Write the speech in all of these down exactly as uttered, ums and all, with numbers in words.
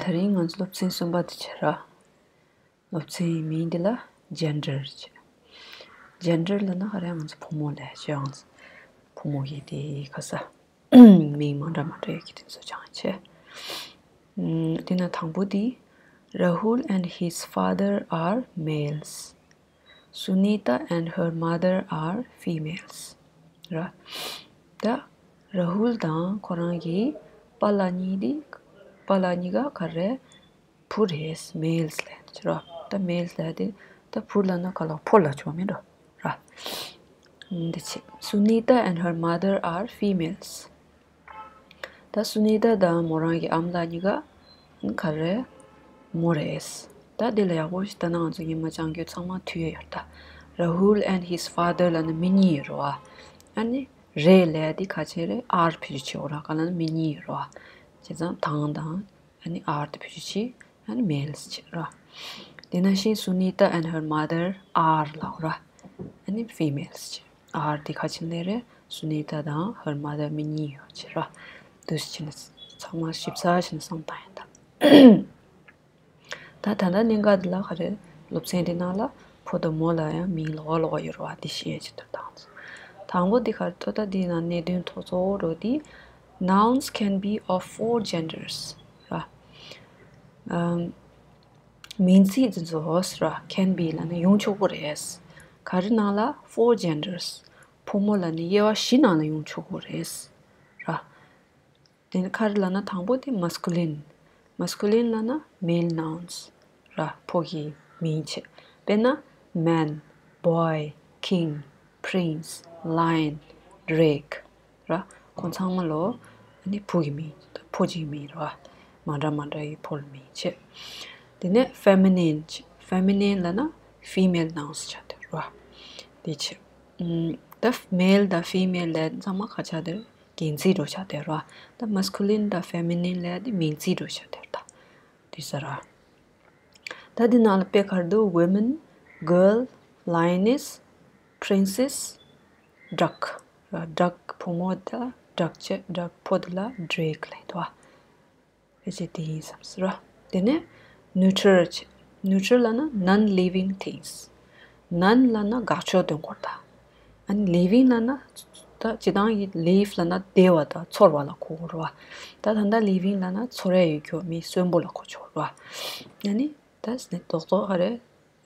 དེ་རིང་ང་ཚོ་སློབ་ཚན་གསུམ་པ་དེ་བྱེད་ར། སློབ་ཚན་མིང་འདི་ལ་gender བྱེད། gender ལབ་ན་ཧ་ར་ང་ཚོ་བུ་མོ་ལབ་ཡ་ཅིག་ཡོང་། བུ་མོ་གི་དེ་ག་ས། མིང་མ་འདྲ་མ་འདྲ་ཡོད་ཀྱི་དེ་ཚོ་སྦྱང་བྱེད། ཨམ། དེ་ན་དང་པོ་དེ། Rahul and his father are males. Sunita and her mother are females. ར། ད་ར་ཧུལ་དང་ཁོ་རང་གི་པཱ་ལགས་གཉིས་དེ། པཱ་ལགས་གཉིས་ཀ་ག་རེ། བུ་རེད། males ལབ་ཀྱི་ར། ད་males ལབ་དེ། ད་བུ་ལབ་ན་ག་ལ་ཕོ་ལ་ཆོག་མིན་འགྲོ། ར། འདི་ཆེ། Sunita and her mother are females. ད་སུ་ནི་ཏཱ་དང་མོ་རང་གི་ཨ་མ་ལགས་གཉིས་ཀ་ག་རེ། མོ་རེད། ད་འདི་ལ་ཡག་པོ་ཞིག་ལྟ་ན་ང་ཚོ་ཉི་མ་སྦྱང་རྒྱུ་ཚང་མ་ཐུག་ཡོད་ཡོད་ད། Rahul and his father ལབ་ན་མི་གཉིས་ཡོད་རེད་བ། ཨ་ནི་རེད་ལབ་ཡ་དེ་ག་ཅི་རེད། are བེད་སྤྱོད་བྱེད་འོ་ར། ག་ལབ་ན་མི་གཉིས་ཡོད་རེད་བ། བྱས་ཙང་དང་དང་ཨ་ནི་are དེ་བེད་སྤྱོད་བྱེད། ཨ་ནི་males བྱེད་ར། དེ་ནང་བཞིན་Sunita and her mother are ལབ་ར། ཨ་ནི་females བྱེད། are དེ་ག་ཅི་ལབ་རེད། སུ་ནི་ཏཱ་དང་her mother མི་གཉིས་ཡོད་བྱེད་ར། འདུག་སེ་བྱས་ནས་ཚང་མ་ཞིབ་ཚགས་བྱས་ནས་བསམ་བཏང་ཡིན་ད། ད་ད་ལྟ་གནད་འགག་འདི་ལ་ག་རེ། སློབ་ཚན་འདི་ནང་ལ་ཕོ་དང་མོ་ལ་ཡང་མིང་ལོགས་ལོགས་ཡོད་རེད་བ། འདི་ཤེས་ཡ་ཆེད་དུ་བཏང་སོང་། དང་པོ་འདི་ག་རེ། ད་ལྟ་འདི་ནང་གནད་དོན་ཐོག་གཙོ་བོ་འགྲོ་འདི། Nouns can be of four genders ར། ཨམ། མིང་ཚིག་འདི་ཚོ་ཧོས་ར། can be ལབ་ན་ཡོང་ཆོག་གི་རེད། ག་རེ་ནང་ལ། four genders ཕོ་མོ་ལབ་ན་དབྱེ་བ་བཞི་ནང་ལ་ཡོང་ཆོག་གི་རེད་ར། དེ་ནི་ག་རེ་ལབ་ན་དང་པོ་དེ་masculine། masculine ལབ་ན་male nouns ར། ཕོ་གི་མིང་བྱས། དཔེར་ན་man, boy, king, prince, lion, drake ར། ཁོང་ཚང་མ་ལོ་ཨ་ནི་བུ་གི་མིང་། ཕོ་གཅིག་མིང་རེད་བ། མ་འདྲ་མ་འདྲ་ཡི་ཕོ་ལ་མིང་བྱས། དེ་ནས་feminine། feminine ལབ་ན་female nouns ཆགས་བསྡད་རེད་བ། དེ་བྱས། ཨམ། ད་male དང་female ལབ་ཚང་མ་ག་ཆགས་བསྡད། འགན་འཛིན་འགྲོ་ཆགས་བསྡད་རེད་བ། ད་masculine དང་feminine ལབ་དེ་མིང་ཚིག་འགྲོ་ཆགས་བསྡད་རེད་ད། དེ་ས་ར། ད་འདི་ནང་ལ་དཔེ་ག་རེ་འདུག women, girl, lioness, princess, drake ར། drake བུ་མོ་ད་drake བྱས། drake ཕོ་དེ་ལ་drake ལབ་འདུག་བ། ཕལ་ཆེར་དེ་ཡིན་བསམ་སྲིད་ར། དེ་ནས་neuter བྱས། neuter ལབ་ན་non-living things. non ལབ་ན་དགག་ཕྱོགས་སྟོན་སྐོར་ད། ཨ་ནི་living ལབ་ན་ད་སྤྱིར་བཏང་གི་live ལབ་ན་བདེ་བ་དང་ཚོར་བ་ལ་གོ་དགོས་རེད་བ། ད་ད་ལྟ་living ལབ་ན་ཚོར་ཡ་ཡོད་རྒྱུ་མི་གསོན་པོ་ལ་གོ་ཆོག་རེད་བ། ཨ་ནི་ད་རྡོག་རྡོག་ག་རེ།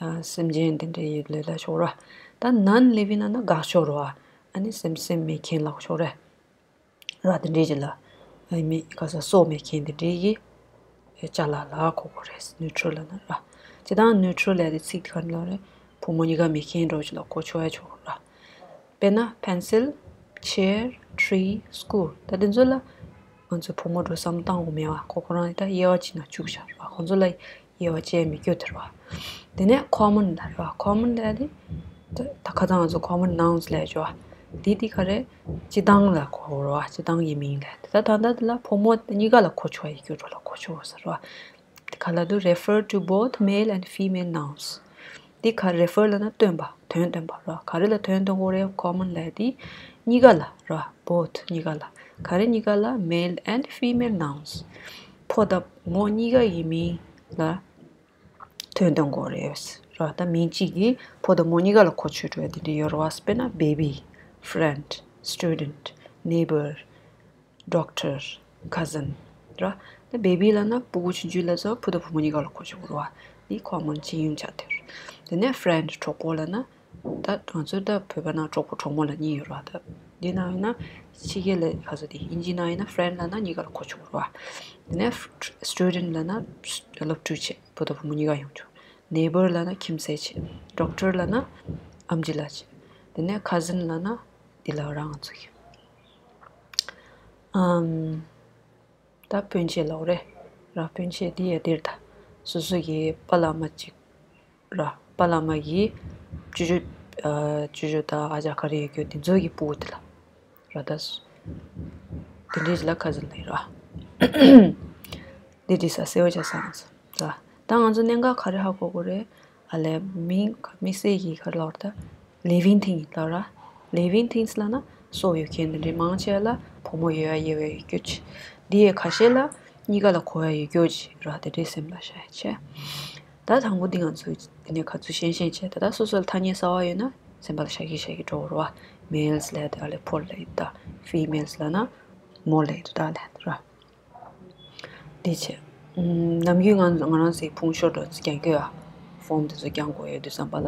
ཨ། སེམས་ཅན་དེ་འདྲའི་ཡོད་ལོས་ལ་ཆོག་ར། ད་non living ན་ན་དགག་ཕྱོགས་ར། ཨ་ནི་སེམས་སེམས་མེད་མཁན་ལ་ཆོག་རེད། ར་དེ་འདྲའི་ཅིག་ལ། ཨ་མི་ག་ས་སྲོག་མེད་མཁན་དེ་འདྲའི་གི་ཅ་ལག་ལ་གོ་དགོས་རེད། neutral ལ་ན་ར། སྤྱིར་བཏང་neutral ལ་དེ་ཚིག་དེ་ག་ལ་རེད། བུ་མོ་གཉིས་ཀ་མེད་མཁན་འདྲ་ཅིག་ལ་གོ་ཆོག་ཡ་ཆོག་ར། དཔེར་ན་pencil, chair, tree, school ད་དེ་ཚོ་ལ་ང་ཚོས་བུ་མོ་འགྲོ་བསམ་བཏང་དགོས་མེད་བ། ཁོ་ཁོ་རང་ད་དབྱེ་བ་གཅིག་ནང་བཅུག་བཞག་ར། ཁོ་ཚོ་ལ་དབྱེ་བ་བཅད་མི་རྒྱུ་དེ་ར་བ། དེ་ནས་common ལ་ར་བ། common ལ་དེ་ད་ད་ཁ་སང་ང་ཚོ་common nouns ལ་བྱ་བ། དེ་དེ་ག་རེ། སྤྱིར་བཏང་ལ་གོ་ར་བ། སྤྱིར་བཏང་གི་མིང་ལ་དེ་ད་ད་ད་དེ་ལ་བུ་མོ་གཉིས་ཀ་ལ་གོ་ཆོག་ཡི་རྒྱུ་འགྲོ་ལ་གོ་ཆོག་ཟེར་ར་བ། དེ་ག་ལ་དུ་refer to both male and female nouns འདི་ག་refer ལ་ན་སྟོན་པ། དོན་སྟོན་པ་ར། ག་རེ་ལ་དོན་སྟོན་དགོས་རེད། common ལ་དེ་གཉིས་ཀ་ལ་ར། both གཉིས་ཀ་ལ། ག་རེ་གཉིས་ཀ་ལ། male and female nouns ཕོ་དང་མོ་གཉིས་ཀ་ཡི་མིང་ལ་དོན་སྟོན་དགོས་རེད་ར། ད་མིང་གཅིག་གིས་ཕོ་དང་མོ་གཉིས་ཀ་ལ་གོ་ཆོད་འགྲོ་ཡ་དེ་འདྲ་ཡོད་ར་བ། དཔེར་ན་baby, friend, student, neighbor, doctor ར། ད་baby ལ་ན་སྤུ་གུ་ཆུང་ཆུང་ལ་སོགས་བུ་དང་བུ་མོ་གཉིས་ཀ་ལ་གོ་ཆོད་ར་བ། འདི་common སྤྱི་ཡོངས་ཆགས་དེ་རེད། དེ་ནས་friend གྲོགས་པོ་ལ་ན། ད་ང་ཚོ་ད་བོད་པ་ནང་གྲོགས་པོ་གྲོགས་མོ་ལ་གཉིས་ཡོད་ར། ད་འདི་ནང་ཡིན་ན་ཕྱི་རྒྱལ་ལ་ག་ཚོད་དེ་དབྱིན་ཇི་ནང་ཡིན་ན་friend ལ་ན་གཉིས་ཀ་ལ་གོ་ཆོད་ར་བ། དེ་ནས་student ལ་ན་སློབ་ཕྲུག་བྱས། བུ་དང་བུ་མོ་གཉིས་ཀ་ཡོང་ཆོག neighbor ལ་ན་ཁྱིམ་མཚེས་བྱས། doctor ལ་ན་ཨམ་ཆི་ལགས་བྱས། དེ་ནས་cousin ལ་ན་འདི་ལ་རང་ང་ཚོ་གི་ཨམ། ད་སྤུན་མཆེད་ལོག་རེད་ར། སྤུན་མཆེད་འདི་ཡ་འདིར་ད་སོ་སོ་གི་པཱ་ལགས་མ་གཅིག་ར། པཱ་ལགས་མ་གི་ཅོ་ཅོ་ཨ་ཅོ་ཅོ་དང་ཨ་ཅག་ག་རེ་ཡོད་རྒྱུ་དེ་ཚོ་གི་སྤུ་གུ་དེ་ལ་ར། ད་སུ་དེ་འདྲའི་ལ་cousin ལ་ཡིན་ར། འདི་འདྲི་ས་སེ་བ་ཆ་སང་ས། ད་ང་ཚོ་གནད་འགག་ག་རེ་ཧ་གོ་དགོས་རེད། ཨ་ལས་མིང་དམིགས་བསལ་གྱི་ག་རེ་ལབ་ར། ད་living thing ལབ་ར། living things ལབ་ན་སྲོག་ཡོད་མཁན་དེ་འདྲའི་མང་ཆེ་ལ་བུ་མོ་ཡོད་ཡ་དབྱེ་བ་ཡོད་རྒྱུ་ཆེ། འདི་ཡི་ཁ་ཤས་ལ་ གཉིས་ཀ་ལ་གོ་ཡ་ཡོད་རྒྱུ་ཅིག་ར། དེ་འདྲའི་སེམས་ལ་བཞག་ཡ་བྱས། ད་དང་པོ་འདི་ང་ཚོས་དེ་ནས་ག་ཚོད་ཤེས་ཤེས་བྱས། ད་ལྟ་སོ་སོ་ལ་ཐ་སྙད་གསར་བ་ཡོད་ན་སེམས་པ་ལ་བཞག་གི་བཞག་གི་འགྲོ་བ་རེད་བ། males་ལབ་ཡ་དེ་ག་ལས་ཕོ་ལབ་ཡ་ད། females་ལབ་ན་མོ་ལབ་ཡ་དེ་ད་ལབ་ཡ་ར། འདི་བྱས། ཨམ། ནམ་རྒྱུན་ང་ང་རང་ཚོའི་ཕུང་ཤོར་འགྲོ་ཚེ་རྒྱག་གི་ཡོད་ཨ། ཕོམ་དེ་ཚོ་རྒྱག་དགོས་ཡོད་དུས་ཙམ་པ་ལ་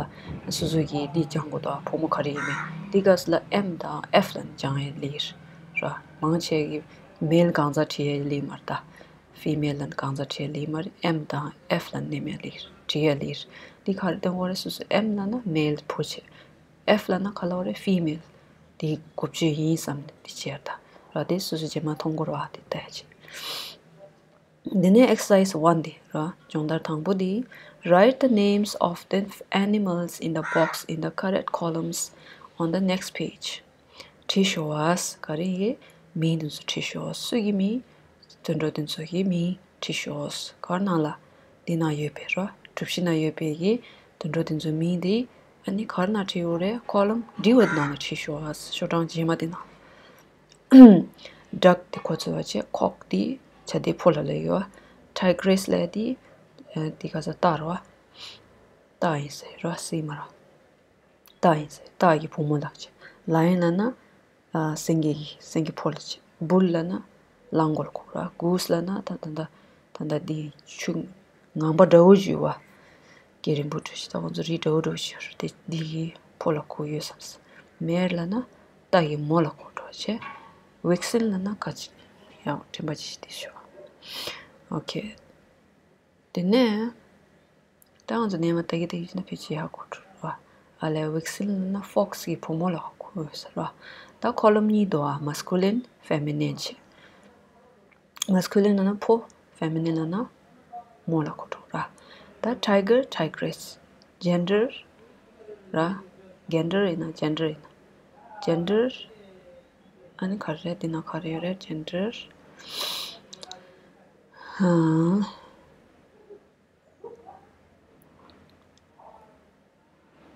སོ་སོ་གིས་འདི་རྒྱག་དགོས་འདུག་ཨ། ཕོ་མོ་ག་རེ་ཡིན་མིན། འདི་སྐབས་སུ་ལ་M་དང་F་ལབ་ནས་སྦྱང་ཡ་ལེགས་ར། མང་ཆེ་གིས་male་གང་ཚང་བྲིས་ཡ་ལེགས་མ་རེད་ད། female་ལབ་ནས་གང་ཚང་བྲིས་ཡ་ལེགས་མ་རེད། M་དང་F་ལབ་ནས་མནན་ཡ་ལེགས་རེད། བྲིས་ཡ་ལེགས་རེད། འདི་ག་རེ་སྟོན་དགོས་རེད། སོ་སོ་M་ལབ་ན་male་ཕོ་བྱས། F་ལབ་ན་ག་ལབ་རེད། female། དེ་འགོ་བརྗོད་ཡིན་བསམ་ནས་དེ་བྱས་ད་ར། དེ་སོ་སོ་རྗེས་མ་མཐོང་གི་རེད་བ། དེ་ལྟ་ཡ་བྱས། དེ་ནས་exercise one་དེ་ར། སྦྱོང་བརྡར་དང་པོ་དེ། Write the names of the animals in the box in the correct columns on the next page. བྲིས་ཤོག་ཨ། ག་རེ་ཡིན། མིང་དེ་ཚོ་བྲིས་ཤོག་སུ་གི་མིང་། དུད་འགྲོ་དེ་ཚོ་གི་མིང་བྲིས་ཤོག་ག་རེ་ནང་ལ། འདི་ནང་ཡོད་པའི་ར། གྲུ་བཞི་ནང་ཡོད་པའི་གི་དུད་འགྲོ་དེ་ཚོའི་མིང་དེ་ཨ་ནི་ག་རེ་ནང་བྲིས་ཡོད་རེད། column་འབྲི་བའི་ནང་ལ་བྲིས་ཤོག་ཨ། ཤོག་གྲངས་རྗེས་མ་དེ་ནང་། duck་དེ་ཁོ་ཚོ་བ་བྱས། cock་དེ་བྱ་དེ་ཕོ་ལ་ལབ་ཡོད། tigress་ལབ་དེ་དེ་ག་ས་སྟག་རེད་བ། སྟག་ཡིན་ཟེར་ར། སྲིད་མ་ར། སྟག་ཡིན་ཟེར། སྟག་གི་བུ་མོ་ལབ་བྱས། lion་ལབ་ན་ཨ་སེང་གེ་གི་སེང་གེ་ཕོ་ལབ་བྱས། bull་ལབ་ན་གླང་མགོ་ལ་གོ་ར། goose་ལབ་ན་ད་ད་ད་ད་ད་འདི་ཆུ་ངང་པ་འདྲ་བོ་ཞིག་ཡོད་བ། སྐད་རིང་པོ་འདྲ་ཞིག་ད་ཁོང་ཚོ་རི་འདྲ་བོ་འདྲ་བོ་ཞིག་ཡོད་རེད། དེ་འདི་གི་ཕོ་ལ་གོ་ཡོད་བསམ་སོང་། mare་ལབ་ན་སྟག་གི་མོ་ལ་གོ་འགྲོ་བྱས། vixen་ལབ་ན་ག་ཅི་ཡང་དྲན་པ་ཅི་ཞིག་དེ་ཤོག okay། དེ་ནས་ད་ང་ཚོ་ནས་མ་ལྟ་གི་ལྟ་གི་ན་ཕལ་ཆེར་ཧ་གོ་འགྲོ་ར། ཨ་ལས་vixen་ལབ་ན་fox་གི་བུ་མོ་ལ་ཧ་གོ་ཡོད་ས་ར། ད་column་གཉིས་འདུག་ཨ། masculine feminine་བྱས། masculine་ལབ་ན་ཕོ། feminine་ལབ་ན་མོ་ལ་གོ་འགྲོ་ར། ད་tiger tigress། gender་ར། gender་ཡིན་ན་gender་ཡིན་ན། gender་ཨ་ནི་ག་རེ་རེད། འདི་ན་ག་རེ་ཡོད་རེད། gender་ཧ།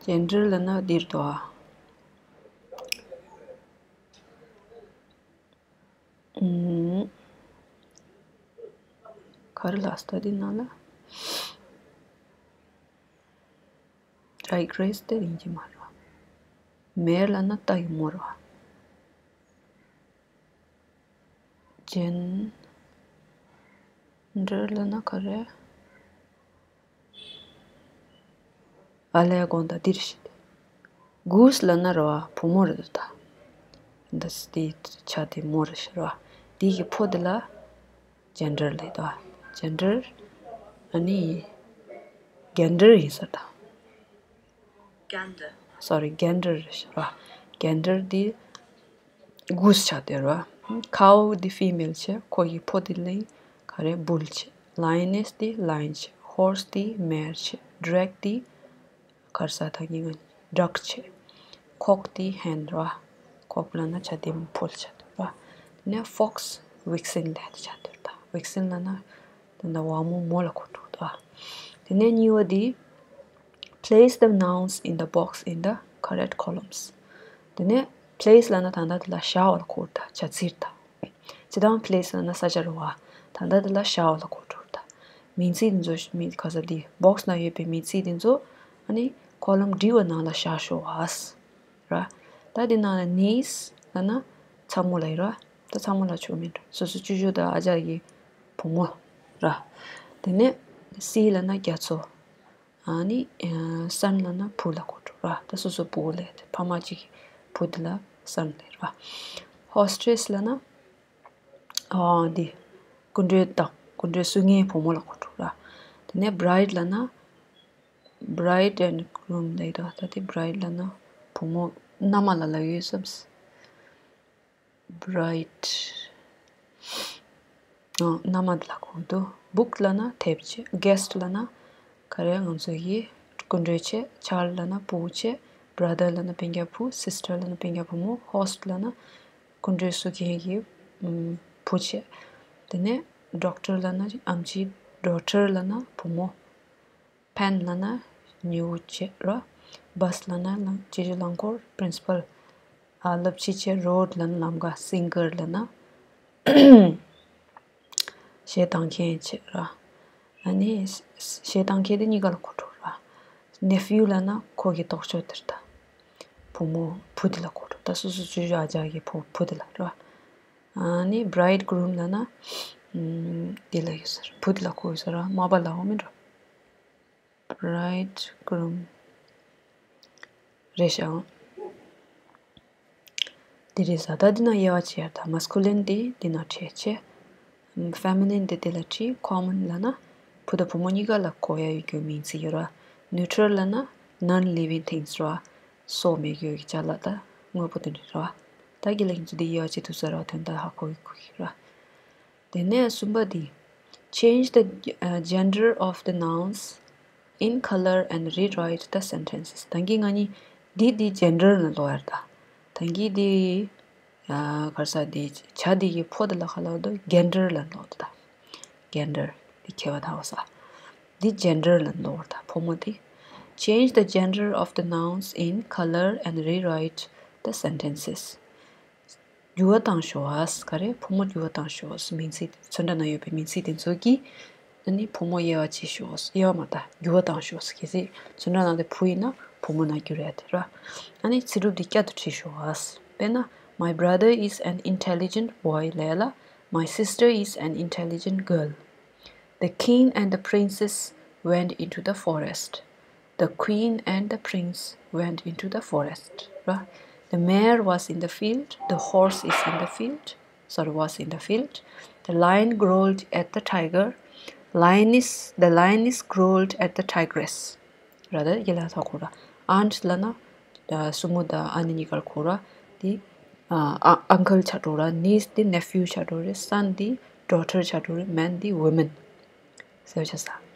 gender་ལབ་ན་འདིར་འདུག་ཨ། ཨུམ། ག་རེ་ལབ་སྟེ་འདི་ནང་ལ། tigress་དེ་ཡིན་གྱི་མ་རེད། mare་ལབ་ན་སྟག་གི་མོ་རེད། gender་ལབ་ན་ག་རེ། ཨ་ལས་དགོངས་དག་འདིར་ཞིག goose་ལབ་ན་རེད་བ། བུ་མོ་རེད་འདུག་ད། འདི་འདི་བྱ་དེ་མོ་རེད་ཤག་རེད་བ། འདི་གི་ཕོ་དེ་ལ་gender་ལབ་འདུག་བ། gender་ཨ་ནི་gander་ཡིན་ས་ད། gander། sorry gander་རེད་ཤག་རེད་བ། gander་འདི་goose་ཆགས་བསྡད་རེད་བ། cow་འདི་female་བྱས། ཁོ་ཡི་ཕོ་འདི་ལ་ག་རེ་bull་བྱས། lioness་འདི་lion་བྱས། horse་འདི mare་བྱས། drake་འདི་གར་ས་ཐང་གི་ང་duck་བྱས། cock་འདི་hen་རེད་བ། cock་ལབ་ན་བྱ་དེ་ཕོ་ལ་ཆགས་བསྡད་རེད་བ། དེ་ནས་fox་vixen་ལབ་དེ་ཆགས་བསྡད་རེད་ད། vixen་ལབ་ན་ད་ལྟ་བ་མོ་མོ་ལ་གོ་འགྲོ་འདུག་བ། དེ་ནས་གཉིས་པ་འདི། Place the nouns in the box in the correct columns. དེ་ནས་place་ལབ་ན་ད་ལྟ་དེ་ལ་བཞག་པ་ལ་གོ་ད། བྱ་ཚིག་ད། སྤྱིར་བཏང་place་ལབ་ན་ས་ཆ་རེད་བ། ད་ལྟ་དེ་ལ་བཞག་པ་ལ་གོ་འགྲོ་ད། མིང་ཚིག་འདི་ཚོ་མི་ག་ས་འདི་box་ནང་ཡོད་པའི་མིང་ཚིག་འདི་ཚོ་ཨ་ནི་column་འབྲི་བའི་ནང་ལ་བཞག་ཤོག་ཨ། ར། ད་འདི་ནང་ལ་niece་ལབ་ན་ཚ་མོ་ལ་ཡིན་ར། ད་ཚ་མོ་ལ་ཆོག་མིན་འགྲོ། སོ་སོ་ཅོ་ཅོ་དང་ཨ་ཅག་གི་བུ་མོ་ར། དེ་ནས་སི་ལབ་ན་རྒྱ་མཚོ། ཨ་ནི་ཨ་སན་ལབ་ན་བུ་ལ་གོ་འགྲོ་ར། ད་སོ་སོ་བུ་ལབ་དེ་ཕ་མ་གཅིག་གི་བུ་དེ་ལ་སན་ལབ་ར། hostess་ལབ་ན་ཨ་འདི་སྐུ་མགྲོན་དང་སྐུ་མགྲོན་བསུ་མཁན་བུ་མོ་ལ་གོ་འགྲོ་ར། དེ་ནས་bride་ལབ་ན་bride and groom་ལབ་ཡོད་ད། ད་དེ་bride་ལབ་ན་བུ་མོ་མནའ་མ་ལ་ལབ་ཡོད་བསམས། bride ཨ་མནའ་མ་དེ་ལ་གོ་འདུག book་ལབ་ན་དེབ་བྱས། guest་ལབ་ན་ག་རེ་ང་ཚོ་ཡི་སྐུ་མགྲོན་བྱས། child་ལབ་ན་བུ་བྱས། brother་ལབ་ན་སྤུན་ཀྱག་བུ། sister་ལབ་ན་སྤུན་ཀྱག་བུ་མོ། host་ལབ་ན་སྐུ་མགྲོན་བསུ་མཁན་གྱི་ཨམ་བུ་བྱས། དེ་ནས་doctor་ལབ་ན་ཨམ་ཆི། daughter་ལབ་ན་བུ་མོ། pen་ལབ་ན་ཉི་འོད་བྱས་ར། bus་ལབ་ན་ལམ་སྤྱི་སྤྱོད་རླངས་འཁོར། principal་ཨ་སློབ་སྤྱི་བྱས། road་ལབ་ན་ལམ་ཀ། singer་ལབ་ན་ གཞས་བཏང་མཁན་བྱས་ར། ཨ་ནི་གཞས་བཏང་མཁན་དེ་གཉིས་ཀ་ལ་གོ་འགྲོ་ར། ནེ་ཕིའུ་ལབ་ན་ཁོ་གི་ལྟོགས་ཆོག་དེར་ད། བུ་མོ་བུ་དེ་ལ་གོ་འགྲོ། ད་སོ་སོ་ཅོ་ཅོ་ཨ་ཅག་གི་བུ་བུ་དེ་ལ་ར། ཨ་ནི་བྷ་རའིཌ་གུ་རུམ་ལབ་ན་ཨམ་དེ་ལ་ཡོད་ས་ར། བུ་དེ་ལ་གོ་ཡོད་ས་ར། མ་པ་ལ་འོ་མིན་ར། བྷ་རའིཌ་གུ་རུམ་རེད་ཤག་འདི་རེད་ས། ད་འདི་ན་དབྱེ་བ་ཕྱེ་ཡ། ད་མཱ་སི་ཀུ་ལིན་དེ་འདི་ན་ཕྱེ་བྱས། ཕེ་མི་ནིན་དེ་དེ་ལ་ཕྱེ། ཀོ་མན་ལབ་ན་བུ་དང་བུ་མོ་གཉིས་ཀ་ལ་གོ་ཡ་ཡོད་རྒྱུ་མིང་ཚིག་ཡོད་ར། ནིའུ་ཊྲལ་ལབ་ན་ནོན་ལི་ཝིང་ཐིང་སི་ར། སྲོག་མེད་རྒྱུ་ཡི་ཅ་ལག་ད་དངོས་པོ་དེ་འདྲ་ར། ད་རྒན་ལགས་ཁྱེད་ཚོ་འདི་དབྱེ་བ་ཕྱེ་ཐུབ་ས་ར། དོན་དག་ཧ་གོ་གི་གོ་གི་ར། དེ་ནས་གསུམ་པ་འདི། Change the uh, gender of the nouns in color and rewrite the sentences. ད་གིན་ང་གཉིས་འདི་འདི་ཇེན་ཌར་ལ་ཀློག་ཡ་རེད་ད། ད་གིན་འདི་ཨ་ག་རེ་ཟེར། འདི་བྱ་འདི་གི་ཕོ་དེ་ལ་ག་ལབ་འདུག་ཇེན་ཌར་ལ་ཀློག་འདུག་ད། ཇེན་ཌར་འདི་ཁྱད་པར་ད་བ་ས། འདི་ཇེན་ཌར་ལ་ཀློག་ད་ཕོ་མོ་དེ། Change the gender of the nouns in color and rewrite the sentences. འགྱུར་བ་བཏང་ཤོག་ཨ། ག་རེ། ཕོ་མོ་འགྱུར་བ་བཏང་ཤོག་མིང་ཚིག་ཚོན་ཁྲ་ནང་ཡོད་པའི་མིང་ཚིག་དེ་ཚོ་གི་ཨ་ནི་ཕོ་མོ་དབྱེ་བ་ཕྱེ་ཤོག་དབྱེ་བ་མ་ད་འགྱུར་བ་བཏང་ཤོག་གལ་སྲིད་ཚོན་ཁྲ་ནང་དེ་བུ་ཡིན་ན་ཕོ་མོ་ནང་འགྱུར་ཡ་དེ་ར། ཨ་ནི་ཚིག་གྲུབ་དེ་བསྐྱར་དུ་བྲིས་ཤོག་ཨ། དཔེར་ན། My brother is an intelligent boy ལབ་ཡ་ལ། My sister is an intelligent girl. The king and the princess went into the forest. The queen and the prince went into the forest. Right? The mare was in the field. The horse is in the field. Sorry, was in the field. The lion growled at the tiger. Lioness, the lioness growled at the tigress. ར། ད་ཡི་ལ་ཐོག་གོ་ར། ཨན་ཊི་ལབ་ན་སྲུ་མོ་དང་ཨ་ནེ་གཉིས་ཀར་གོ་ར། དེ་ཨ་ཨང་ཀལ་ཆགས་འགྲོ་ར། ནིས་དེ་ནེ་ཕིའུ་ཆགས་འགྲོ་རེད། སན་དེ་ཌོ་ཊར་ཆགས་འགྲོ་རེད། མན་དེ་ཝུ་མན་ཟེར་བྱ་ས།